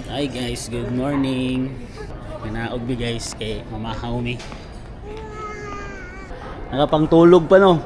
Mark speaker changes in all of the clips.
Speaker 1: Hi guys, good morning. Nanaog mi guys kay mamahaw mi. Nakapangtulog pa, no?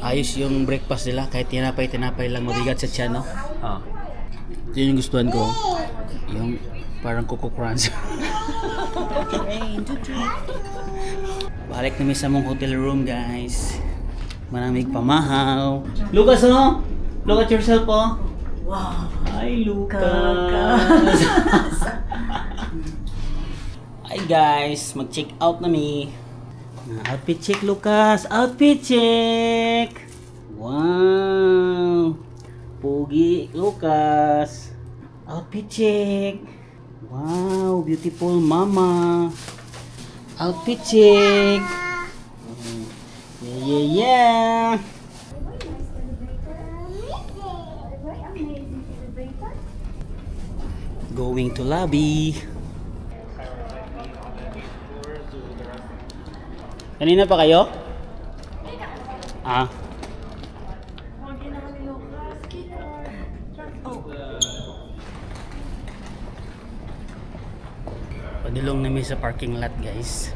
Speaker 1: Ayos yung breakfast nila kahit tinapay, tinapay lang, mabigat sa tiyan, no?
Speaker 2: Ah.
Speaker 1: Yun yung gustuhan ko. Yung parang Coco Crunch. Balik na sa mong hotel room, guys. Maraming pamahaw. Lucas, oh! Look at yourself, oh!
Speaker 3: Wow.
Speaker 1: Hi, Lucas! Hi, guys! Mag-check out na mi. Outfit check, Lucas! Outfit check! Wow! Pogi, Lucas! Outfit check! Wow! Beautiful mama! Outfit check! Yeah, yeah, yeah! Going to lobby. Kanina pa kayo? Ah. Padulong namin sa parking lot, guys.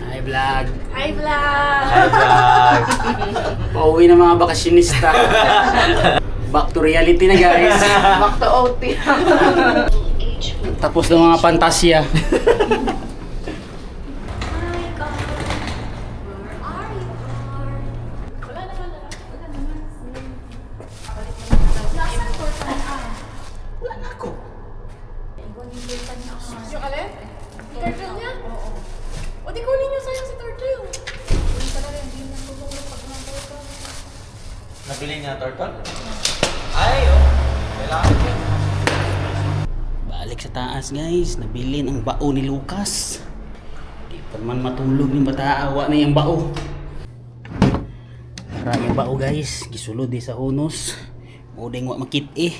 Speaker 1: Hi, vlog.
Speaker 3: Hi, vlog!
Speaker 2: Hi, vlog!
Speaker 1: Pauwi na mga bakasyonista. Back to reality na, guys.
Speaker 3: Back to OT.
Speaker 1: Tapos ng mga pantasya. Wala na ako.
Speaker 4: Yung alin? Yung turtle niya? Oo. O di kunin niyo sa'yo si turtle.
Speaker 2: Nabili niya turtle? Ay, oh. Kailangan ko.
Speaker 1: Balik sa taas, guys, nabilin ang bao ni Lucas. Di pa man matulog ni bata, awa na yung bao. Tara yung bao, guys, gisulod di sa hunos. Udeng wa makit eh.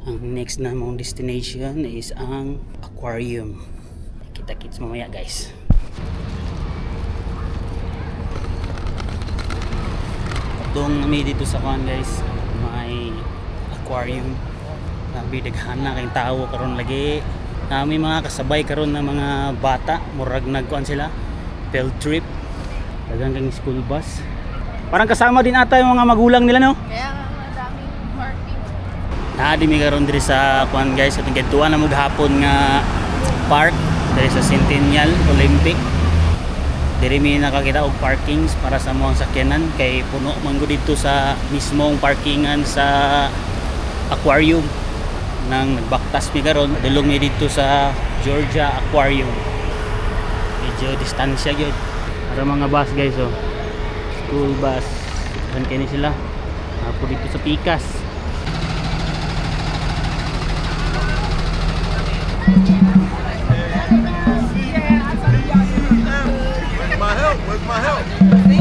Speaker 1: Ang next na mong destination is ang aquarium. Kita-kits mamaya, guys. Dong kami dito sa kuan, guys, may aquarium. Grabe, daghan na kayong tao karon lagi. Nami mga kasabay karon na mga bata, murag nagkuan sila, field trip. Daghang kang school bus. Parang kasama din ata yung mga magulang nila, no?
Speaker 4: Kaya nga madaming parking.
Speaker 1: Naa di mi karon diri sa kuan, guys, atong kadtuan na maghapon nga park diri sa Centennial Olympic. Diri mi nakakita og parkings para sa mga sakyanan kay puno man gud dito sa mismong parkingan sa aquarium. Nang nagbaktas mi karon, dulong mi dito sa Georgia Aquarium. Medyo distansya gyud. Para mga bus, guys, oh. School bus. Kan kini sila. Apo dito sa Pikas.
Speaker 5: Where's my help? Where's my help? A, B,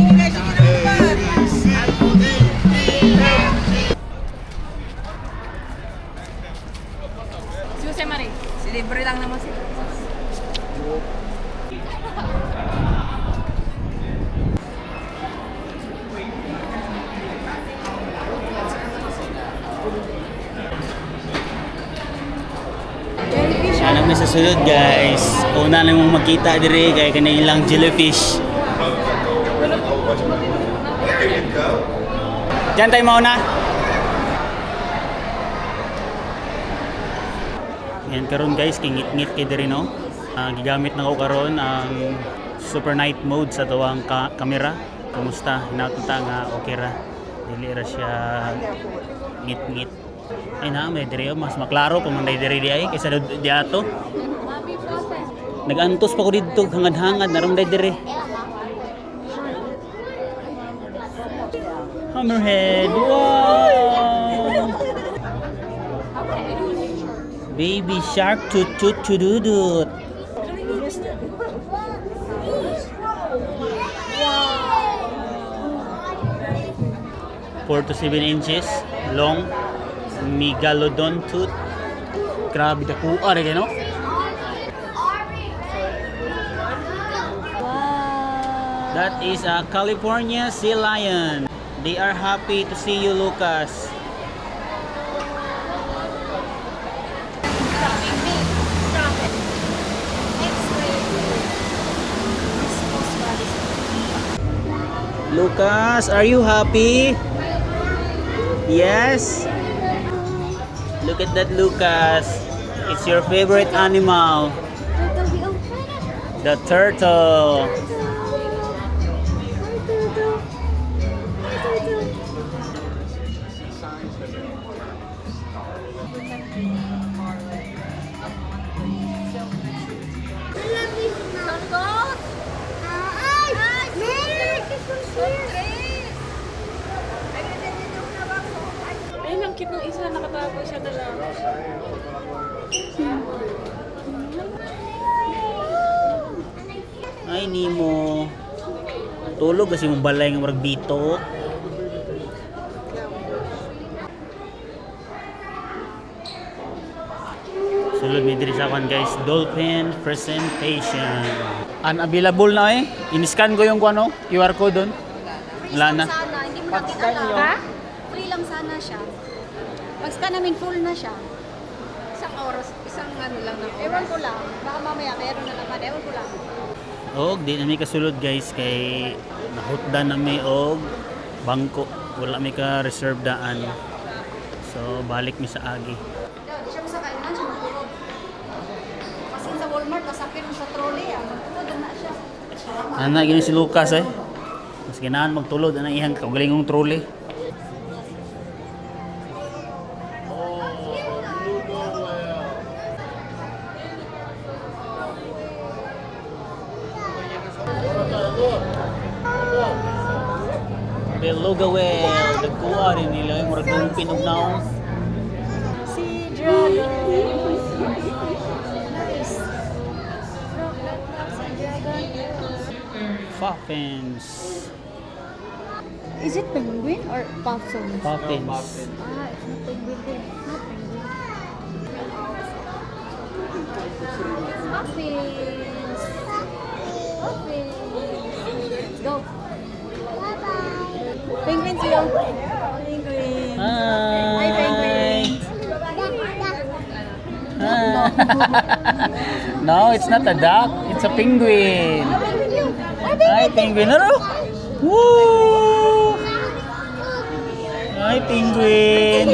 Speaker 5: C, D, E, F, G.
Speaker 4: Si Jose Marie.
Speaker 3: Si libre lang naman si Lucas.
Speaker 1: Hanap na sa sulod, guys. Una na mong makita dire kay kanilang jellyfish.
Speaker 5: Here you go.
Speaker 1: Diyan tayo mauna. Yan karon guys, kay ngit-ngit kay diri, no. Gigamit na ko karon ang super night mode sa tuwang kamera. Kumusta? Hinaut ta nga okay ra. Dili ra siya ngit-ngit. Ay na, may diri oh, mas maklaro pa man diri di ay kaysa di ato. Nagantos pa ko didto hangad-hangad naram day diri. Hammerhead. Wow! Baby shark toot toot toot. 4 to 7 inches long megalodon tooth. Grabe dakuha rin, no? That is a California sea lion. They are happy to see you, Lucas. Lucas, are you happy? Yes. Look at that, Lucas. It's your favorite animal, the turtle.
Speaker 4: Ayun, ang cute ng isa. Nakatago siya na lang.
Speaker 1: Ay, Nemo. Tulog kasi mong balay nga murag bito. Sulod mi diri sa kwan guys, dolphin presentation. Unavailable na eh. In-scan ko yung kwan, oh, QR code doon. Wala na.
Speaker 6: Sana, hindi mo natin alam.
Speaker 4: Ha?
Speaker 6: Free lang sana siya. Pag-scan namin, full na siya.
Speaker 3: Isang oras, isang ano lang ng oras.
Speaker 6: Ewan ko lang. Baka mamaya meron na naman. Ewan ko lang.
Speaker 1: Og di na mi kasulod guys kay nahutdan na mi og bangko. Wala mi ka reserve daan. So balik mi sa agi.
Speaker 6: Di siya masakay na siya magturog. Kasi sa Walmart, kasakit mo sa trolley. Ah. Magturog na siya.
Speaker 1: Ana gini si Lucas eh. Mas ganahan magtulod ana iyang kaugalingong trolley. Beluga whale, nagkuha rin nila yung murag dolphin og naong.
Speaker 6: Si Dragon. Nice. Rock, rock, rock, si Dragon.
Speaker 1: Puffins.
Speaker 6: Is it penguin or puffins?
Speaker 1: Puffins.
Speaker 6: Ah, it's not penguin din. It's not penguin. Puffins. Puffins. Let's go. Bye-bye. Penguins, yo. Penguins.
Speaker 1: Hi.
Speaker 6: Hi, penguins.
Speaker 1: No, it's not a duck. It's a penguin. Hi, penguin. Ano? Woo! Hi, penguin.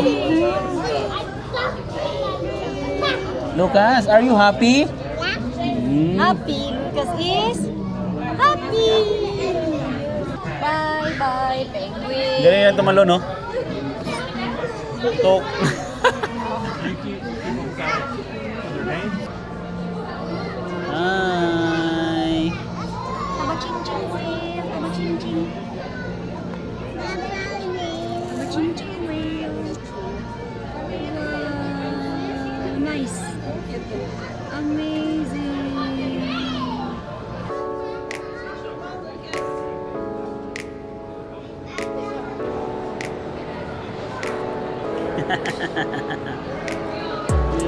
Speaker 1: Lucas, are you happy?
Speaker 6: Happy. Lucas is happy. Bye-bye, penguin.
Speaker 1: Ganyan yung tumalo, no? Tok. Hi.
Speaker 6: Taba-ching-ching, whale. Taba-ching-ching. Taba-ching-ching, whale. Wow. Nice. Amazing.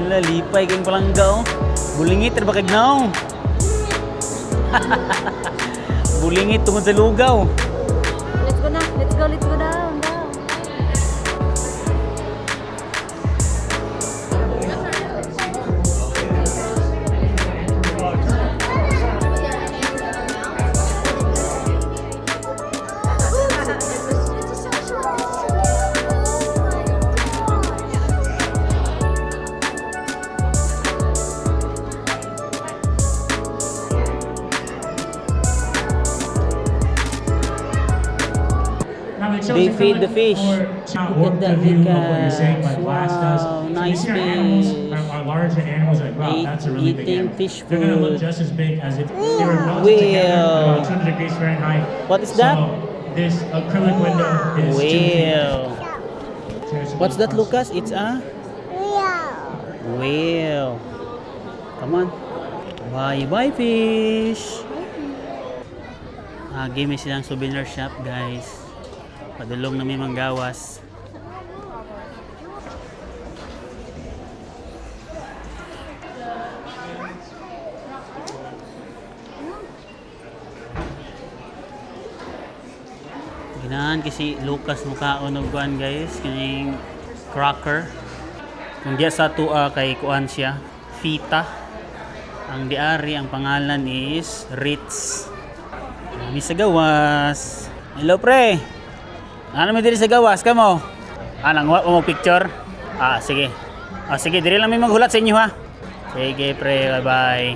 Speaker 1: Lalipay kayong palangga, oh. Bulingit, ra ba kag naong? Bulingit tungod sa lugaw.
Speaker 6: Let's go na. Let's go. Let's go down. Down.
Speaker 7: Now they chose
Speaker 1: They feed
Speaker 7: acrylic
Speaker 1: the fish.
Speaker 7: for not
Speaker 1: Look
Speaker 7: warp
Speaker 1: at that,
Speaker 7: the view of what you're saying
Speaker 1: Lucas.
Speaker 7: like glass does.
Speaker 1: Wow,
Speaker 7: So you
Speaker 1: nice
Speaker 7: see our animals,
Speaker 1: fish.
Speaker 7: our larger animals are like, wow, that's a really big
Speaker 1: Eating
Speaker 7: animal.
Speaker 1: fish
Speaker 7: They're gonna look
Speaker 1: food.
Speaker 7: just as big as if they were melted together at
Speaker 1: Whale.
Speaker 7: about 200 degrees Fahrenheit.
Speaker 1: What is that?
Speaker 7: So this acrylic window is 2 feet.
Speaker 1: Whale.
Speaker 7: There's a
Speaker 1: What's that,
Speaker 7: little
Speaker 1: Lucas? It's a whale. Come on. Bye bye, fish. Ah, may silang souvenir shop, guys. Padulong na may manggawas. Ginahan kasi Lucas mukaon og kuan, guys, kining cracker. Kung diya sa tua kay kuan siya, Fita. Ang diari, ang pangalan is Ritz. Kami sa gawas. Hello, pre. Ano may diri sa gawas kamo? Ah, nangwa mo picture? Ah, sige. Ah, sige, diri lang may maghulat sa inyo ha. Sige, pre. Bye-bye.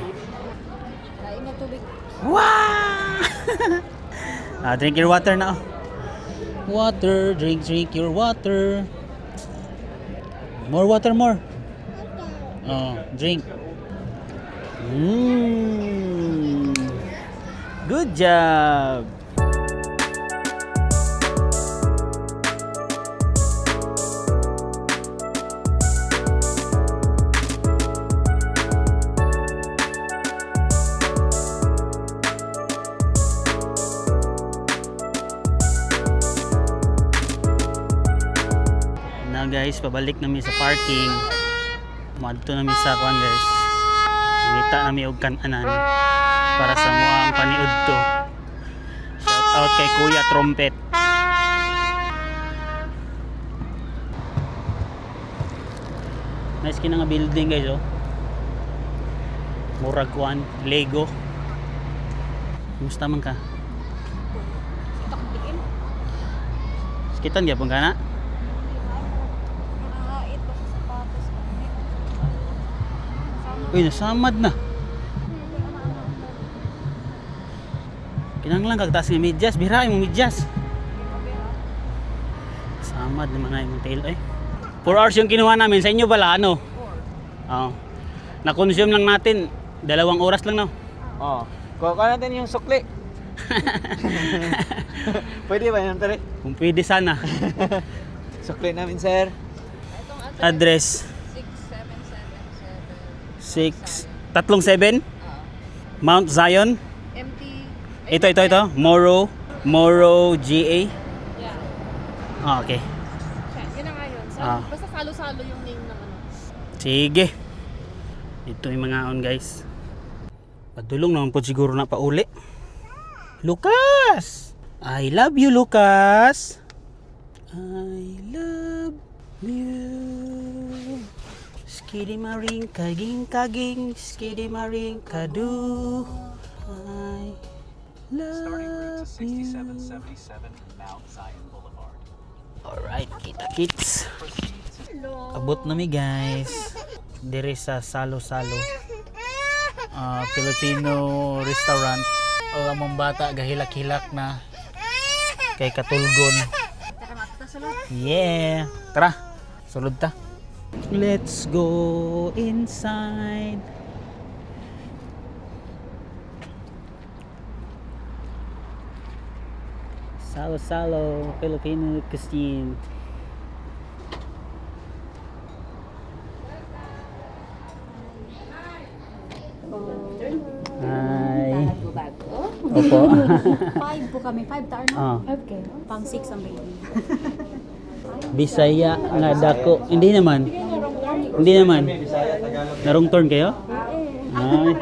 Speaker 6: Kain na tubig.
Speaker 1: Wow! Ah, drink your water now. Water, drink, drink your water. More water, more. Oh, drink. Good job. Na guys, pabalik nami sa parking. Muadto nami sa kuan, guys. Ngita nami og kan-anan para sa muang paniud to. Shout out kay Kuya Trumpet. Nice kina nga building, guys, oh. Murag kuan, Lego. Kumusta man ka? Sakitan gyapon ka na?
Speaker 6: Nakakait ako sapatos.
Speaker 1: Uy, nasamad na. Kinanglan kag taas nga medyas, bira imong medyas. Samad naman na imong tail eh. 4 hours yung kinuha namin sa inyo pala ano? Oo. Na-consume lang natin 2 oras lang, no.
Speaker 2: Oh. Kuha natin yung sukli. Pwede ba yun, pre?
Speaker 1: Kung pwede sana.
Speaker 2: Sukli namin, sir.
Speaker 3: Itong
Speaker 1: Address
Speaker 3: 6777.
Speaker 1: 6 tatlong 7 Mount Zion.
Speaker 3: MT.
Speaker 1: Ito, ito, ito. Moro Moro GA.
Speaker 4: Yeah.
Speaker 1: Ah, okay.
Speaker 4: Yun na nga yun. So,
Speaker 1: Ah.
Speaker 4: basta salo-salo yung name ng ano.
Speaker 1: Sige. Ito yung mga on, guys. Padulong naman po siguro na pauli. Lucas! I love you, Lucas! I love you. Skiddy maring kaging kaging, skiddy maring kadu. I love you. Alright, kita kits. Abot na mi, guys. Dire sa Salo Salo. Ah, Filipino restaurant. O among bata gahilak-hilak na kay katulgon. Yeah. Tara. Sulod ta. Let's go inside. Salo Salo Filipino cuisine. Hi.
Speaker 6: Bago.
Speaker 1: Opo.
Speaker 6: 5 po kami. 5 tar no?
Speaker 1: Ah.
Speaker 6: 5 kayo? Pang 6 ang baby.
Speaker 1: Bisaya nga dako. Hindi naman. Hindi naman. Narong turn kayo? Ay.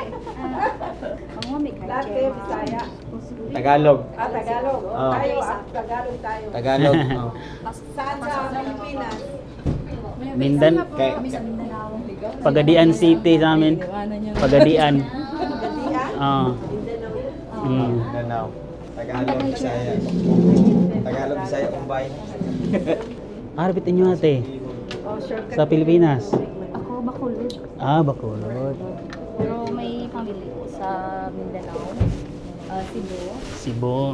Speaker 6: Ang mami kay Bisaya.
Speaker 2: Tagalog. Ah, Tagalog. Oh. Tayo, Tagalog tayo. Tagalog. Oh.
Speaker 1: Mindan.
Speaker 2: Kay,
Speaker 6: Kami sa Mindanao.
Speaker 1: Pagadian City sa amin. Pagadian. Ah.
Speaker 2: Mindanao. Tagalog, Bisaya. Tagalog, Bisaya, Umbay.
Speaker 1: Arbit inyo ate. Sa Pilipinas.
Speaker 6: Ako Bacolod.
Speaker 1: Ah, Bacolod.
Speaker 6: Pero may family ko sa Mindanao. Ah, Cebu.
Speaker 1: Cebu.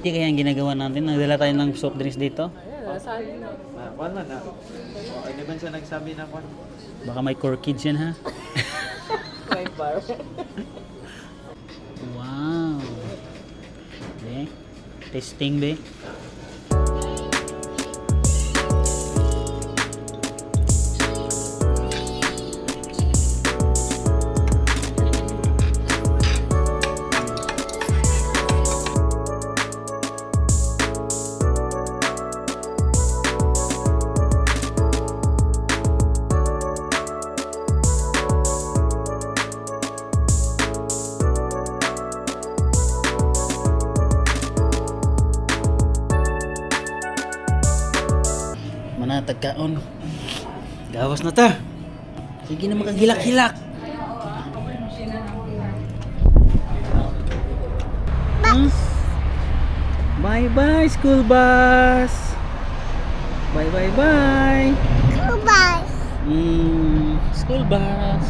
Speaker 1: Hindi kaya ang ginagawa natin. Nagdala tayo ng soft drinks dito.
Speaker 2: Ah, kwan man na. Oh, hindi man siya nagsabi na kwan.
Speaker 1: Baka may corkage yan, ha?
Speaker 2: May bar.
Speaker 1: Wow. Be. Testing, be. Manatag kaon. Gawas na ta. Sige na, makagilak-hilak. Bye bye, school bus. Bye bye bye.
Speaker 6: School bus.
Speaker 1: School bus.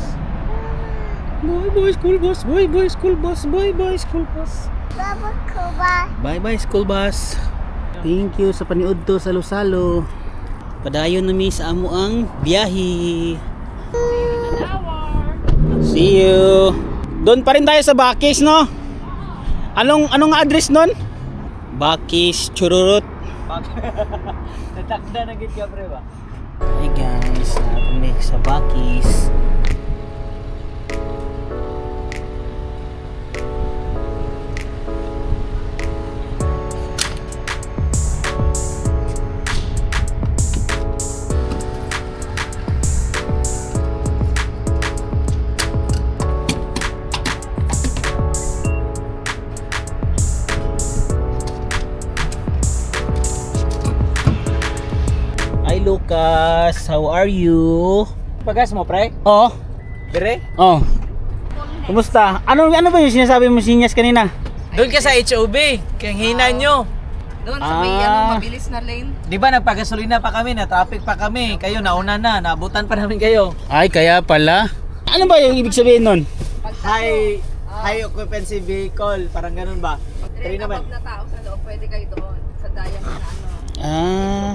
Speaker 1: Bye bye, school bus. Bye bye, school bus. Bye bye, school bus.
Speaker 6: Baba kuba.
Speaker 1: Bye bye, school bus. Thank you sa paniudto sa Lusalo. Padayon na mi sa amo ang biyahe. See you. Doon pa rin tayo sa Bakis, no? Anong anong address nun? Bakis Chururut.
Speaker 2: Natakda na gid ka, pre, ba?
Speaker 1: Hi guys, naa mi sa Bakis. Hi Lucas, how are you?
Speaker 2: Pagas mo, pre?
Speaker 1: Oh,
Speaker 2: Dire?
Speaker 1: oh. Kumusta? Ano ano ba yung sinasabi mo sinyas kanina?
Speaker 2: Doon ka sa HOB. Kaya hina nyo.
Speaker 3: Doon sa may
Speaker 1: Ah.
Speaker 3: ano, mabilis na lane.
Speaker 2: Di ba nagpagasolina pa kami, na-traffic pa kami. Kayo nauna na, naabutan pa namin kayo.
Speaker 1: Ay, kaya pala. Ano ba yung ibig sabihin nun?
Speaker 2: High high occupancy vehicle, parang ganun ba?
Speaker 3: Pag
Speaker 2: Three naman.
Speaker 3: above na tao sa loob, pwede kayo doon. Sa Diamond na ano.
Speaker 1: Ah,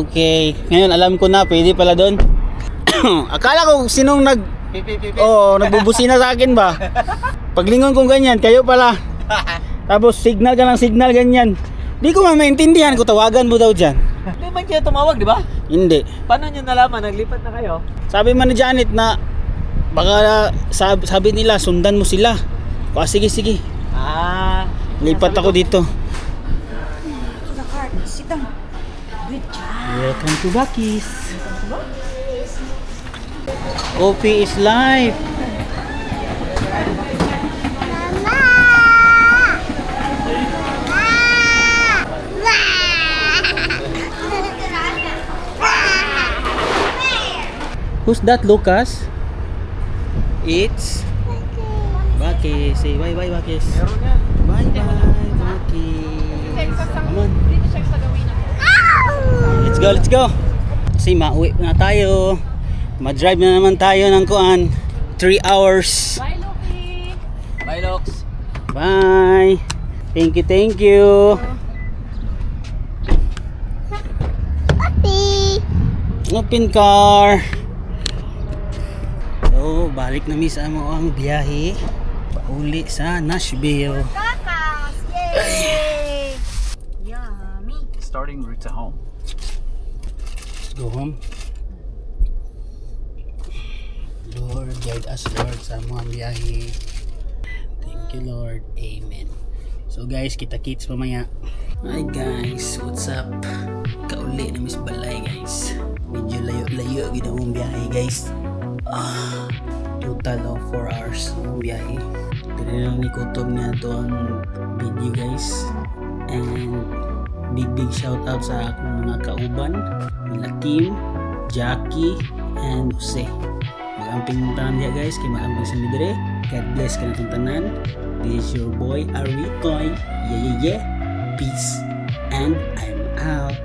Speaker 1: okay. Ngayon alam ko na, pwede pala doon. Akala ko sinong nag
Speaker 2: Pipi, pipi.
Speaker 1: Oo, nagbubusina sa akin ba? Paglingon kong ganyan, kayo pala. Tapos signal ka ng signal ganyan. Di ko ma maintindihan kung tawagan mo daw dyan.
Speaker 2: Di man kayo tumawag, di ba?
Speaker 1: Hindi.
Speaker 2: Paano nyo nalaman? Naglipat na kayo?
Speaker 1: Sabi man ni Janet na baka sabi nila sundan mo sila. Ah, sige sige.
Speaker 2: Ah,
Speaker 1: Lipat ako dito.
Speaker 6: To the cart. Sit down. Good job.
Speaker 1: Welcome to Bakis. Coffee is life.
Speaker 6: Mama!
Speaker 1: Who's that, Lucas? It's Bakis. Say bye bye, Bakis. Bye bye, Bakis. Come on.
Speaker 4: Dito siya sa gawin ako.
Speaker 1: Let's go, let's go. Kasi mauwi na tayo. Ma-drive na naman tayo ng kuan. 3 hours.
Speaker 4: Bye, Loki!
Speaker 2: Bye, Lox.
Speaker 1: Bye. Thank you, thank you. Open car. So, balik na mi sa amo ang biyahe. Pauli sa Nashville.
Speaker 6: Kakas! Yay! Yummy!
Speaker 8: Starting route to home.
Speaker 1: Let's go home. Lord, guide us, Lord, sa among biyahe. Thank you, Lord. Amen. So guys, kita-kits mamaya. Hi guys, what's up? Kauli na mi's balay, guys. Medyo layo-layo gid ang biyahe, guys. Ah, total of 4 hours ang biyahe. Pero lang ni kutob na to ang video, guys. And big big shout out sa akong mga kauban, nila Kim, Jackie, and Jose. Magamping mong tanan diya, guys, kay magamping sa midre. God bless kanatong tanan. This is your boy Aritoy. Yeah yeah yeah. Peace and I'm out.